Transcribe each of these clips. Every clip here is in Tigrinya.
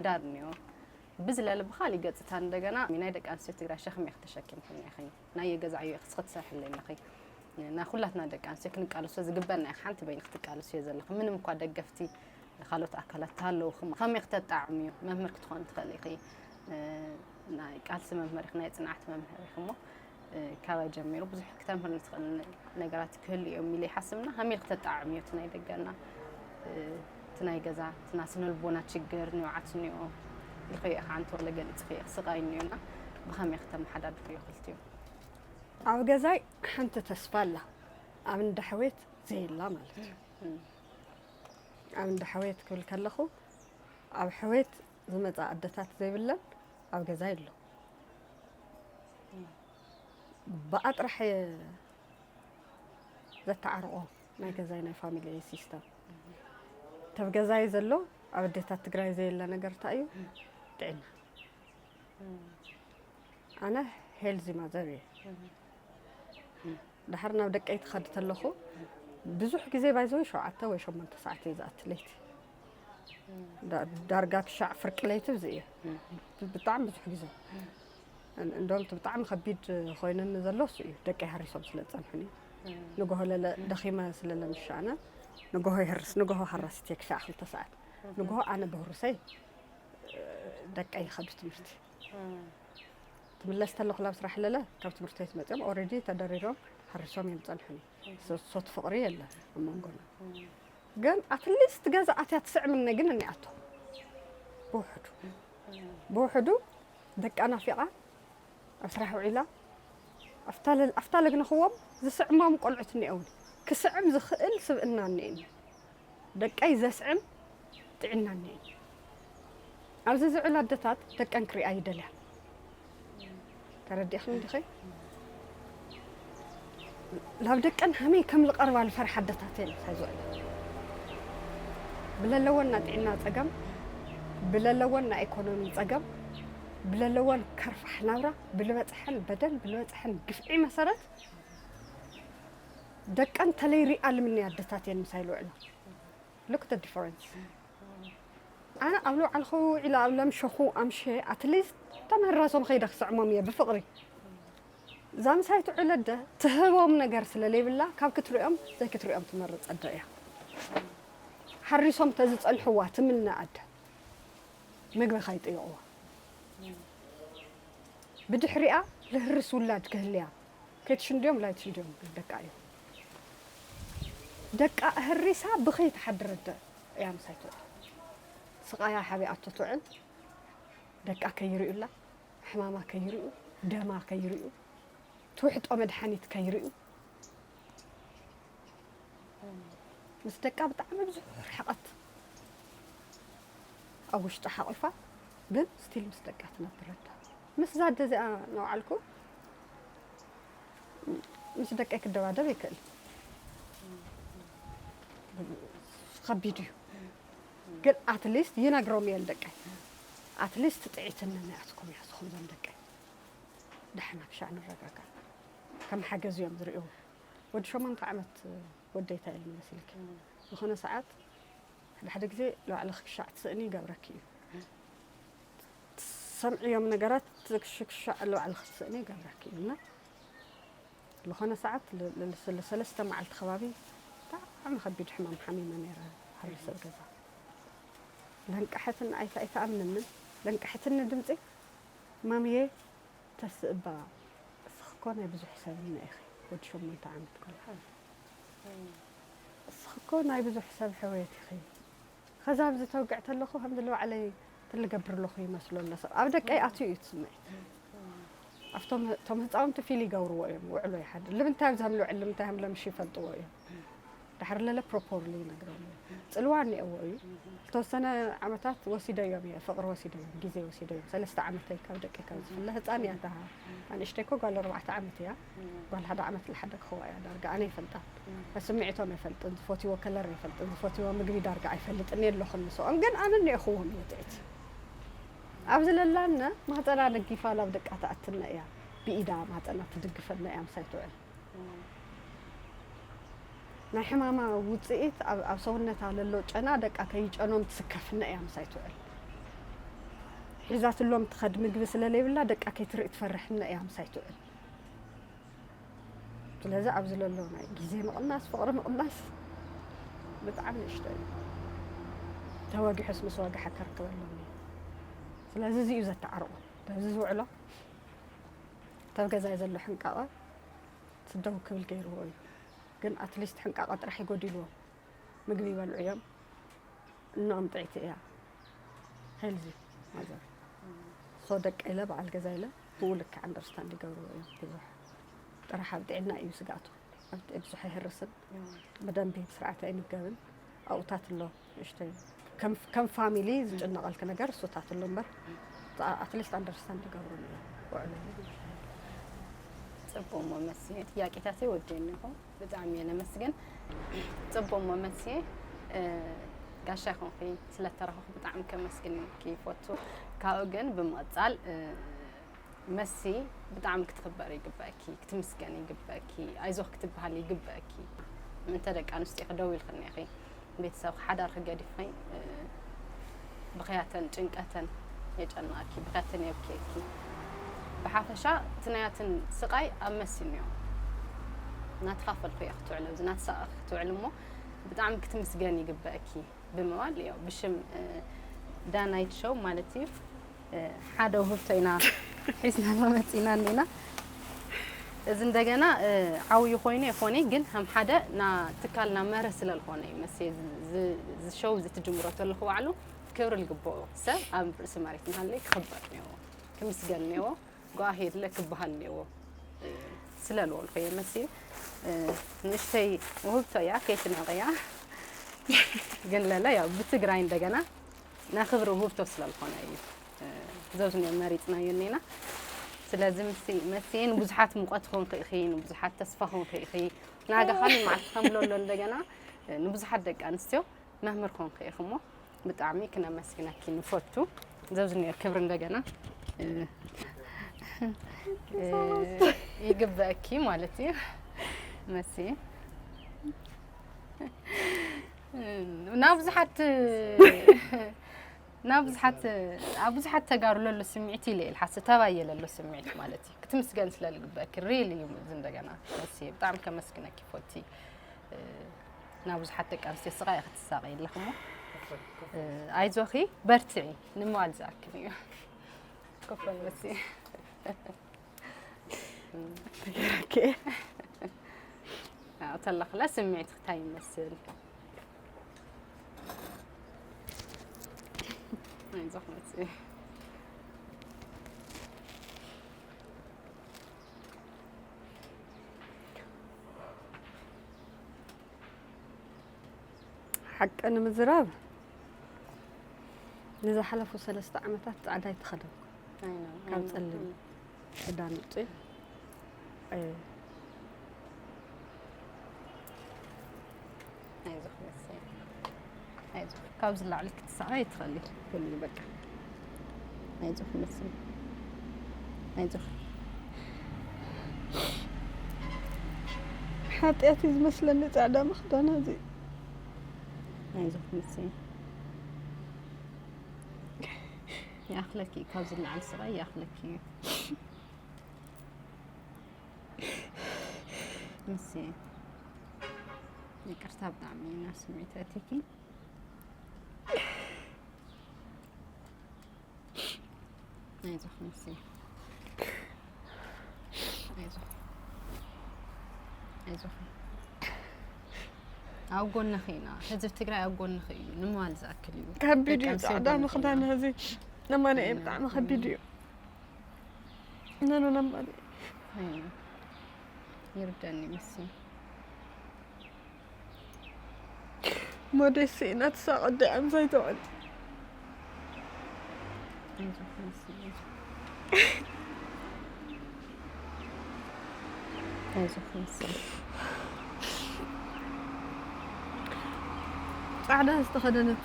ዳር እኒኦ። ብዝለለ ብኻሊእ ገጽታ እንደገና ናይ ደቂ ኣንስትዮ ትግራይ ሸኽም ኢኺ ተሸኪምክን ኢኺ። ናይ ገዛ ዕዮ ኢኺ እስኺ ትሰርሕለይ ኣለኺ። ናይ ኩላትና ደቂ ኣንስትዮ ክንቃለሶ ዝግበና ኢኺ። ሓንቲ በይንኺ ትቃለስዮ ዘለኺ። ምንም እኳ ደገፍቲ ካልኦት ኣካላት ተሃለውኺ፣ ከመይ ኢኺ ተጣዕምዮ? መምህር ክትኾኒ ትኽእሊ ኢኺ። ናይ ቃልሲ መምህር ኢኺ፣ ናይ ጽንዓት መምህር ኢኺ እሞ፣ ካባይ ጀሚሩ ብዙሕ ክተምህርኒ ትኽእል ነገራት ክህሉ እዮም ኢለ ይሓስብና። ከመይ ኢልኪ ተጣዕምዮ? እቲ ናይ ደገና፣ እቲ ናይ ገዛ፣ እቲ ናይ ስነ ልቦና ችግር፣ ንውዓት እኒኦ ኢልክዮ ኢኻ፣ ሓንቲ ወለ ገሊጽክዮ ኢኺ፣ ስቓይ እኒኦና። ብኸመይ ኢኺ ተመሓዳድርዮ ክልቲኡ? ኣብ ገዛይ ሓንቲ ተስፋ ኣላ፣ ኣብ እንዳ ሕዌት ዘየላ ማለት እዩ። እም። ኣብ እንዳ ሕዌት ክብል ከለኹ፣ ኣብ ሕዌት ዝመጻ ኣደታት ዘይብለን ኣብ ገዛይ ኣሎ። ብኣ ጥራሕ እየ ዘተዓርቆ፣ ናይ ገዛይ ናይ ፋሚሊ ሲስተም። ተብ ገዛይ ዘሎ ኣብ ኣዴታት ትግራይ ዘየለ ነገር እንታይ እዩ? ጥዕና። ኣነ ሄልዚ ማዘር እየ። ድሓር ናብ ደቀይ ትኸድ ተለኹ ብዙሕ ግዜ ባይዘወይ ሸውዓተ ወይ ሸሞንተ ሰዓት እየ ዝኣቲ ለይቲ። ዳ-፣ ዳርጋ ክሻዕ ፍርቂ ለይቲ ብዚ እየ። ብ-፣ ብጣዕሚ ብዙሕ ግዜ። እን-፣ እንደውም እቲ ብጣዕሚ ከቢድ ኮይኑኒ ዘሎ እሱ እዩ። ደቀይ ሃሪሶም ስለ ዝጸንሑኒ። ንግሆ ለለ ደኺመ ስለ ለምሻነ ንግሆ ይህርስ፣ ንግሆ ሃራሲት እየ ክሻዕ ክልተ ሰዓት። ንግሆ ኣነ ብህሩሰይ፣ እ፣ ደቀይ ይኸዱ ትምህርቲ። እም። ትምለስ ተለኹ ላብ ስራሕ ለለ ካብ ትምህርቲ ቤት መጺኦም ኦልሬዲ ተደሪሮም ሃሪሶም እዮም ዝጸንሑኒ። እም። ሶ-፣ ሶት ፍቕሪ የለ ኣብ መንጎና። እም። ግን ኣትሊስት ገዛ ኣትያ ትስዕምኒ ግን እኒኣቶ። ብውሕዱ። እም። ብውሕዱ ደቃ ናፊቓ ኣብ ስራሕ ውዒላ፣ ኣፍታ ለ-፣ ኣፍታ ለግነኽዎም ዝስዕሞም ቆልዑት እኒኦውን። ክስዕም ዝኽእል ስብእና እኒአኒ። ደቀይ ዘስዕም ጥዕና እኒአኒ። ኣብዚ ዝውዕላ ኣደታት ደቀን ክሪኣ ይደልያ። ተረዲእኽኒ ዲኺ? ናብ ደቀን ከመይ ከም ዝቐርባ ዝፈርሓ ኣደታት እየን ምሳይ ዝውዕላ። ብለለወን ናይ ጥዕና ጸገም፣ ብለለወን ናይ ኢኮኖሚ ጸገም፣ ብለለወን ከርፋሕ ናብራ፣ ብልበጽሐን በደል፣ ብልበጽሐን ግፍዒ መሰረት ደቀን ተለይ ሪኣ ልምንያ ኣደታት እየን ምሳይ ዝውዕላ። Look at the difference። ኣነ ኣብ ልውዓልኹ ውዒለ ኣብ ለምሸኹ ኣምሸ ኣትሊስት ተምህራሶም ኸይደ ክስዕሞም እየ ብፍቕሪ። እዛ ምሳይ ትውዕል ኣደ ትህቦም ነገር ስለ ለይብላ ካብ ክትሪኦም ዘይክትሪኦም ትመርጽ ኣደ እያ። ሓሪሶም ተዝጸንሕዋ ትምነ ኣደ ምግቢ ከይጥይቕዋ። ብድሕሪኣ ልህርስ ውላድ ክህልያ ከይትሽንድዮም ላይትሽንድዮም ደቃ እዩ። ደቃ ህሪሳ ብኸይ ትሓድር ኣደ እያ ምሳይ ትውዕል። ስቓያ ሓቢኣቶ ትውዕል። ደቃ ከይርእዩላ፣ ሕማማ ከይርእዩ፣ ደማ ከይርእዩ፣ ትውሕጦ መድሓኒት ከይርእዩ፣ ምስ ደቃ ብጣዕሚ ብዙሕ ርሕቐት ኣብ ውሽጢ ሓቒፋ፣ ግን ስቲል ምስ ደቃ ትነብር ኣደ። ምስዛ ኣደ እዚኣ እናውዓልኩ፣ ምስ ደቀይ ክደባደብ ይክእል። ከቢድ እዩ። ግን ኣትሊስት ይነግሮም እየ ንደቀይ። ኣትሊስት ጥዒትኒ ናያትኩም እያ ዝኾም ዘም ደቀይ። ደሓና ክሻዕ ንረጋጋእ። ከም ሓገዝ እዮም ዝርእይዎ። ወዲ ሸሞንተ ዓመት ወደይ እንታይ ኢሉ መሲልኪ? እም። ዝኾነ ሰዓት ሓደ ሓደ ግዜ ንባዕልኺ ክሻዕ ትስእኒ ይገብረኪ እዩ። ትሰምዕዮም ነገራት ክሽ-፣ ክሻዕ ንባዕልኺ ትስእኒ ይገብረኪ እዩ። እና ዝኾነ ሰዓት ል-፣ ል-፣ ል-፣ ሰለስተ መዓልቲ ከባቢ ብጣዕሚ ከቢድ ሕማም ሓሚመ ነይረ። ሃሪ ሰብ ገዛ ለንቀሐትን ኣይተ-፣ ኣይተኣምንንን። ለንቀሐትኒ ድምፂ፣ ማምየ፣ ተስእ እባ፣ እስኺ እኮ ናይ ብዙሕ ሰብ እነ ኢኺ፣ ወዲ ሸሞንተ ዓመት ከለኻ። እስኺ እኮ ናይ ብዙሕ ሰብ ሕውየት ኢኺ። ኸዛ ኣብዚ ተውግዕ ተለኹ፣ ከምዚ ንባዕለይ ትልገብር ኣለኹ ይመስሎ ኣሎ ሰብ። ኣብ ደቀይ ኣትዩ እዩ እቲ ስምዒት። ኣብቶም፣ እቶም ህፃውንቲ ፊል ይገብርዎ እዮም፣ ውዕሎ ይሓድር። ልምንታይ ኣብዚ ከም ልውዕል፣ ልምንታይ ከም ለምሽ ይፈልጥዎ እዮም። ድሓር ለለ ፕሮፖርሊ ይነግረሉ። ጽልዋ እኒኦዎ እዩ። ዝተወሰነ ዓመታት ወሲደዮም እየ፣ ፍቕሪ ወሲደዮም፣ ግዜ ወሲደዮም። ሰለስተ ዓመተይ ካብ ደቀይ ካብ ዝፍለ ህጻን እያ እታ። ኣንእሽተይ እኮ ጓል ኣርባዕተ ዓመት እያ። ጓል ሓደ ዓመት ዝሓደግኽዋ እያ ዳርጋ፣ ኣነ ይፈልጣ። ስምዒቶም ኣይፈልጥን፣ ዝፈትይዎ ከለር ኣይፈልጥን፣ ዝፈትይዎ ምግቢ ዳርጋ ኣይፈልጥን እየ ኣለኹ ምስኦም። ግን ኣነ እኒኦኽዎም እየ ጥዒት። ኣብዚ ለላነ ማህጸና ነጊፋ ናብ ደቃ ትኣትነ እያ። ብኢዳ ማህጸና ትድግፈና እያ ምሳይ ትውዕል። ናይ ሕማማ ውጽኢት ኣብ፣ ኣብ ሰውነታ ለሎ ጨና ደቃ ከይጨኖም ትስከፍነ እያ ምሳይ ትውዕል። ሒዛትሎም ትኸድ ምግቢ ስለ ዘይብላ ደቃ ከይትርኢ ትፈርሕና እያ ምሳይ ትውዕል። ስለዚ ኣብዚ ለሎ ናይ ግዜ ምቕናስ፣ ፍቕሪ ምቕናስ ብጣዕሚ ንእሽቶ እዩ። ተወጊሑስ ምስ ወግሐ ከርክበሎም እዩ። ስለዚ እዚ እዩ ዘተዓርቆ። ኣብዚ ዝውዕሎ፣ እተብ ገዛይ ዘሎ ሕንቃቐ ስደው ክብል ገይርዎ እዩ። ግን ኣትሊስት ሕንቃቐ ጥራሕ ይጎዲልዎ። ምግቢ ይበልዑ እዮም። እኖኦም ጥዕይቲ እያ። ሄልዚ ማዘር። ሶ ደቀ ኢለ በዓል ገዛ ኢለ ብኡ ልክዕ ኣንደርስታንድ ይገብርዎ እዮም። ብዙሕ ጥራሕ ኣብ ጥዕና እዩ ስግኣቱ። ኣብ ጥዕ ብዙሕ ኣይህርስን። ብደንቢ ብስርዓት ኣይምገብን። ኣብኡታት ኣሎ ንእሽተይ ከም ከም ፋሚሊ ዝጭነቐልክ ነገር እሱታት ኣሎ እምበር ኣትሊስት ኣንደርስታንድ ይገብሩን እዮም። ውዕሎ ጽቡቅ መሲ ጥያቄታተይ ወዲኤ እኒኹ። ብጣዕሚ እየ ነመስግን። ጽቡቅ መሲ ጋሻ ይኹንኪ ስለተረኸኹ ብጣዕሚ ከመስግን ይፈቱ። ካብኡ ግን ብምቕጻል መሲ ብጣዕሚ ክትኽበሪ ይግበእኪ፣ ክትምስገኒ ይግበእኪ፣ ኣይዞኽ ክትበሃሊ ይግበእኪ። ምእንተ ደቂ ኣንስትዮ ክደው ኢልክኒ ኢኺ። ቤተሰብ ሓዳር ክገዲፍኺ ብኽያተን ጭንቀተን የጨንቐኪ፣ ብኽያተን የብክየኪ። ብሓፈሻ እቲ ናያትን ስቓይ ኣብ መሲ እኒኦ። እናተኻፈልኩ እየ ክትውዕል፣ ኣብዚ እናተሳቐ ክትውዕል እሞ ብጣዕሚ ክትምስገን ይግበእኪ። ብምባል ያው ብሽም ዳናይት ሾው ማለት እዩ ሓደ ውህብቶ ኢና ሒዝናሎ መፂና እኒና። እዚ እንደገና ዓብዩ ኮይኑ የኮነ ግን ከም ሓደ ና ትካልና መርህ ስለ ዝኾነ እዩ መስ ዝሸው ዝትጅምሮ ተለኹ ባዕሉ ክብሪ ልግብኦ ሰብ ኣብ ርእሲ መሬት መሃለይ ክኽበር ነዎ ክምስገን ነዎ። ጓሄድለ ክበሃል እኒአዎ ስለ ልበልኩ እየ መሲል ንእሽተይ ውህብቶ እያ ከይትንዕቕያ ግን ለለ ያው ብትግራይ እንደገና ናይ ክብሪ ውህብቶ ስለ ዝኾነ እዩ ዘብዝኒኦ መሪፅናዮ እኒና ስለዚ ምስ መሲየ ንብዙሓት ሙቐት ክኾንኪ ኢኺ ንብዙሓት ተስፋ ክኾንኪ ኢኺ ናጋ ካሊእ መዓልቲ ከምሎ ኣሎ እንደገና ንብዙሓት ደቂ ኣንስትዮ መምህር ኮንኪ ኢኺ እሞ ብጣዕሚ ክነመስግነኪ ንፈቱ። ዘብዝኒኦ ክብሪ እንደገና ይግበእኪ ማለት እዩ። መሲ ናብ ብዙሓት ናብ ብዙሓት ኣብ ብዙሓት ተጋሩ ለሎ ስምዒት ኢለ ኢልሓስ ተባየ ለሎ ስምዒት ማለት እዩ ክትምስገን ስለ ዝግበእኪ ሪል እዩ እዚ እንደገና መሲ ብጣዕሚ ከመስግነኪ ፈቲ ናብ ብዙሓት ደቂ ኣንስትዮ ስቓይ ክትሳቐይ ኣለኽሞ ኣይዞኺ በርትዒ ንምባል ዝኣክል እዩ። ኮፈል መሲ ተገራከ ተለኽለ ስምዒት ክታይ ይመስል ኣይዞኽ መሲ ሓቂ ንምዝራብ ንዝሓለፉ ሰለስተ ዓመታት ፃዕዳ ኣይተኸደንኩ ካብ ፀልም ክዳን ውፅእ ኣይዞኽ መሲ ኣይዞኽ ካብዚ ላዕሊ ክትስዓይ ኣይትኽእሊ ኩሉ በቃ ኣይዞኽ መሲ ኣይዞኽ ሓጢኣት እዩ ዝመስለኒ ፃዕዳ ምኽዳን እዚ ኣይዞኽ መሲ ይኣኽለኪ እዩ ካብ ዝለዓል ስቓይ ይኣኽለኪ እዩ ምስ ይቅርታ ብጣዕሚ ናብ ስምዒት ኣቲኪ ኣይዞኽ ምስ ኣይዞኽ ኣይዞኽ ኣብ ጎንኺ ኢና ህዝቢ ትግራይ ኣብ ጎንኺ እዩ ንምባል ዝኣክል እዩ ከቢድ እዩ ፃዕዳ ምኽዳን ህዚ ነማንኤ ብጣዕሚ ከቢድ እዩ ነኖ ነማንኤ ይርደኒ ምስ ሞዴስ ኢና ትሳቐ ደኣ ምሳይ ትውዕል ኣይዞኽ ምስ ኣይዞኽ ምስ ፃዕዳ ዝተኸደነት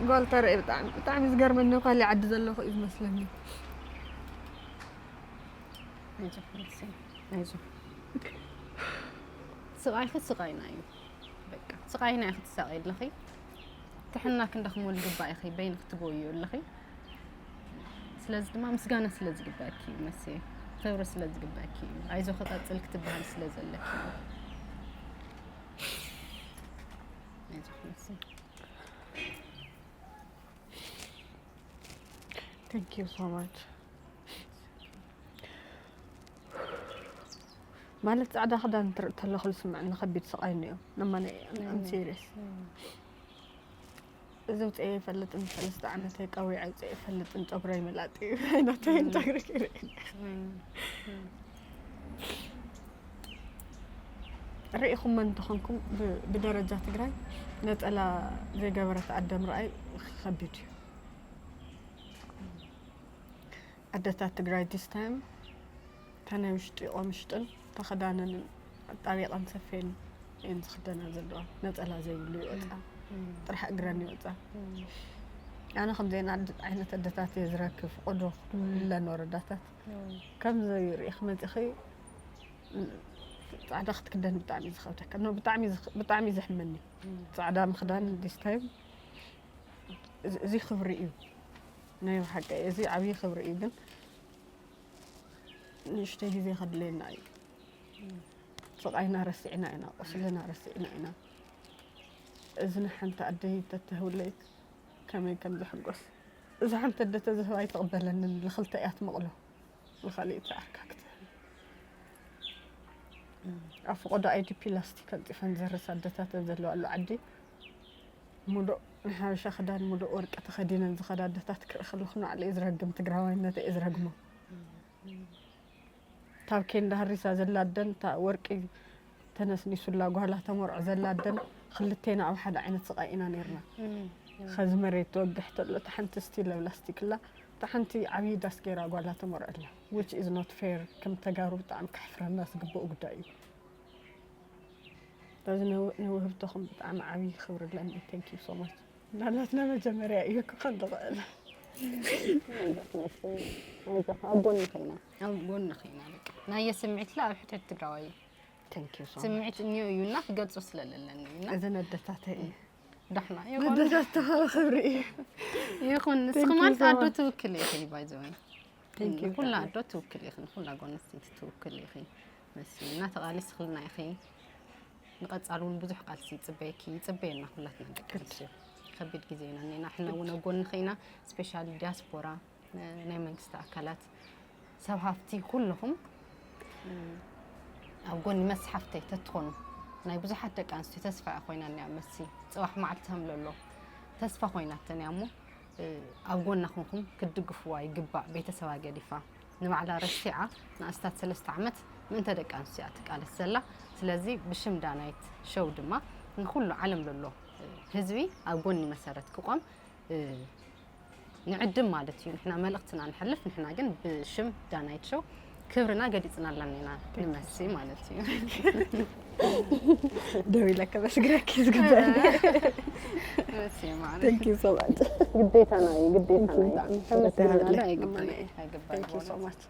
ጓል ተረኢ ብጣዕሚ ብጣዕሚ ዝገርመኒ ካሊእ ዓዲ ዘለኹ እዩ ዝመስለኒ ኣይዞኽ ርእሰይ ኣይዞኽ ስቓይኺ ስቓይና እዩ በቃ ስቓይና ኢኺ ትሳቐይ ኣለኺ ጥሕና ክንደኽሞ ልግባእ ኢኺ በይንኺ ትጎይዮ ኣለኺ ስለዚ ድማ ምስጋና ስለ ዝግበኣኪ እዩ መሲ፣ ክብሪ ስለ ዝግበኣኪ እዩ። ኣይዞ ክቐጽል ክትበሃል ስለ ዘለኪ እዩ። ኣይዞ መሲ። Thank you so much። ማለት ጻዕዳ ክዳን ትርኢ ተለኹ ዝስምዐኒ ከቢድ ስቓይ እዩ። ነማነ I'm serious። እዚ ውፅኤ ይፈልጥን ሰለስተ ዓመት ቀዊዐ ውፅኤ ይፈልጥን ጨጉረይ መላጥ እዩ ናተይን ጨጉሪ ክርኢ ርኢኹመ እንተኾንኩም ብደረጃ ትግራይ ነፀላ ዘይገበረት ኣደ ምርኣይ ከቢድ እዩ። ኣደታት ትግራይ this time እታ ናይ ውሽጢ ቆምሽጥን ተኸዳነንን ኣጣቢቐን ሰፌን እየን ዝኽደና ዘለዋ። ነፀላ ዘይብሉ ይወፃ፣ ጥራሕ እግረን ይወፃ። ኣነ ከምዚአን ዓይነት ኣደታት እየ ዝረክብ። ፍቆዶ ኩለን ወረዳታት ከምዚ ርኢኺ መፂኺ ፃዕዳ ክትክደን ብጣዕሚ ዝኸብደካ። ብጣዕሚ ዘሕመኒ ፃዕዳ ምኽዳን this time። እዚ ክብሪ እዩ ናይ ብሓቂ፣ እዚ ዓብዪ ክብሪ እዩ። ግን ንእሽተይ ግዜ ከድልየና እዩ። ስቓይና ረሲዕና ኢና፣ ቁስልና ረሲዕና ኢና። እዚ ንሓንቲ ኣደይ ተተህብለይ ከመይ ከም ዝሕጎስ። እዛ ሓንቲ ኣደ ተዝህባ ኣይትቕበለንን፣ ንኽልተ እያ ትመቕሎ። ንኻልእ ትዓርካ ክትህብ። ኣብ ፈቐዶ ኣይ ዲ ፒ ላስቲክ ኣንፂፈን ዘርስ ኣደታት ኣብ ዘለዋሉ ዓዲ ሙሉእ ናይ ሓበሻ ክዳን ሙሉእ ወርቂ ተኸዲነን ዝኸዳ ኣደታት ክርኢ ከለኹ ንባዕለይ እየ ዝረግም፣ ትግራዋይነት እየ ዝረግሞ። ታብ ኬንዳ ሃሪሳ ዘላ ኣደን እታ ወርቂ ተነስኒሱላ ጓላ ተመርዖ ዘላ ኣደን ክልቴና ኣብ ሓደ ዓይነት ስቓይ ኢና ነይርና። ኸዚ መሬት ትወግሕ ተሎ እታ ሓንቲ ስቲል ኣብ ላስቲክ ኣላ፣ እታ ሓንቲ ዓብዪ ዳስ ገይራ ጓላ ተመርዖ ኣላ። Which is not fair። ከም ተጋሩ ብጣዕሚ ከሕፍረና ዝግብኦ ጉዳይ እዩ። በዚ ንውህብቶኹም ብጣዕሚ ዓብዪ ክብሪ ኣለኒ። Thank you so much። ምናልባት ናይ መጀመርያ እዩ ክኾን ዝኽእል። ኣብ ጎንኺ ኢና። ኣብ ጎንኺ ኢና። በቃ ናየ ስምዒት ላ ኣብ ሕትሕት ትግራዋይ እዩ። Thank you so much። ስምዒት እኒኦ እዩ እና ክገልጾ ስለለለኒ እዩ እና እዘን ኣደታተይ እዩ። ዳሕና እዩ ኣደታት ተኸብሪ እዩ። ይኹን ንስኺ ማለት ኣዶ ትውክል ኢኺ by the way። ኩላ ኣዶ ትውክል ኢኺ፣ ንኩላ ጓል ኣንስተይቲ ትውክል ኢኺ። መሲ እና ተቓሊስኽልና ኢኺ። ንቐጻሊ እውን ብዙሕ ቃልሲ ይጽበየኪ፣ ይጽበየና ኩላትና ደቂ ኣንስትዮ። ከቢድ ግዜ ኢና እኒና፣ ሕና እውን ኣብ ጎንኺ ኢና። ስፔሻሊ ዲያስፖራ፣ ናይ መንግስቲ ኣካላት፣ ሰብ ሃፍቲ፣ ኩልኹም ኣብ ጎኒ መሲ ሓፍተይ ተትኾኑ። ናይ ብዙሓት ደቂ ኣንስትዮ ተስፋ እያ ኮይና እኒኣ መሲ። ጽባሕ መዓልቲ ከም ለሎ ተስፋ ኮይናተን እያ እሞ ኣብ ጎና ኮንኩም ክትድግፍዋ ይግባእ። ቤተሰባ ገዲፋ ንባዕላ ረሲዓ ንኣስታት ሰለስተ ዓመት ምእንተ ደቂ ኣንስትዮ እያ ትቃለስ ዘላ። ስለዚ ብሽም ዳናይት ሸው ድማ ንኩሉ ዓለም ዘሎ ህዝቢ ኣብ ጎኒ መሰረት ክቆም ንዕድም ማለት እዩ። ንሕና መልእኽትና ንሕልፍ፣ ንሕና ግን ብሽም ዳናይት ሸው ክብርና ገሊጽናላ እኒና ንመሲ ማለት እዩ። ደው ኢለ ከመስግነኪ ዝግበአኒ። መሲ ማለት Thank you so much። ግዴታና እዩ፣ ግዴታና እዩ። ብጣዕሚ ከመስግናና ይበል። ኣይግባእን። ኣይግባእን Thank you so ማለት much።